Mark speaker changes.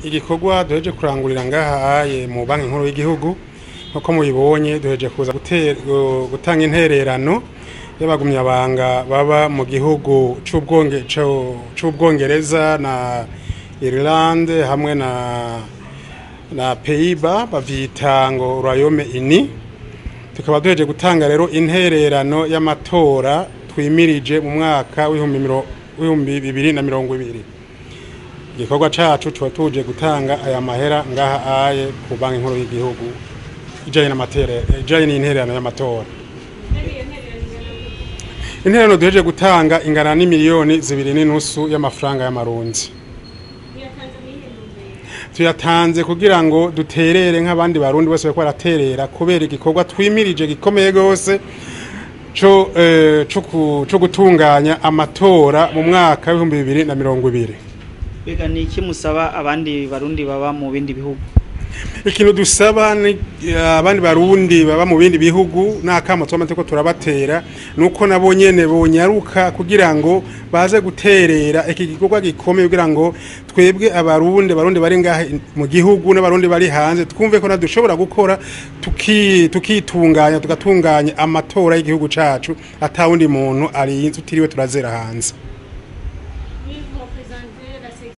Speaker 1: Igikorwa duheje kurangurira ngaha mu banki nkuru y'igihugu, nkuko mubibonye, duheje kuza gutanga intererano y'abagumyabanga baba mu gihugu c'Ubwongereza na Irlande hamwe na Pays-Bas, bavyita ngo Royaume Uni. Tukaba duheje gutanga rero intererano y'amatora twimirije mu mwaka w'2020. Igikorwa cacu tuba tuje gutanga aya mahera ngaha aye ku banki nkuru y'igihugu ijanye n'amatere, ijanye n'intererano y'amatora. Intererano duheje gutanga ingana n'imiliyoni 2.5 y'amafaranga y'amarundi. Tuyatanze kugira ngo duterere nk'abandi Barundi bose bariko baraterera, kubera igikorwa twimirije gikomeye gose co gutunganya amatora mu mwaka w'2020.
Speaker 2: Mbega ni iki musaba abandi Barundi baba mu bindi bihugu?
Speaker 1: Ikintu dusaba ni abandi Barundi baba mu bindi bihugu, n'akamo twama turiko turabatera, nuko nabo nyene bonyaruka kugira ngo baze guterera iki gikorwa gikomeye, kugira ngo twebwe Abarundi bari ngaha mu gihugu n'Abarundi bari hanze twumve ko dushobora gukora tukitunganya, tugatunganya amatora y'igihugu cacu atawundi muntu arinze, utiriwe turazera hanze.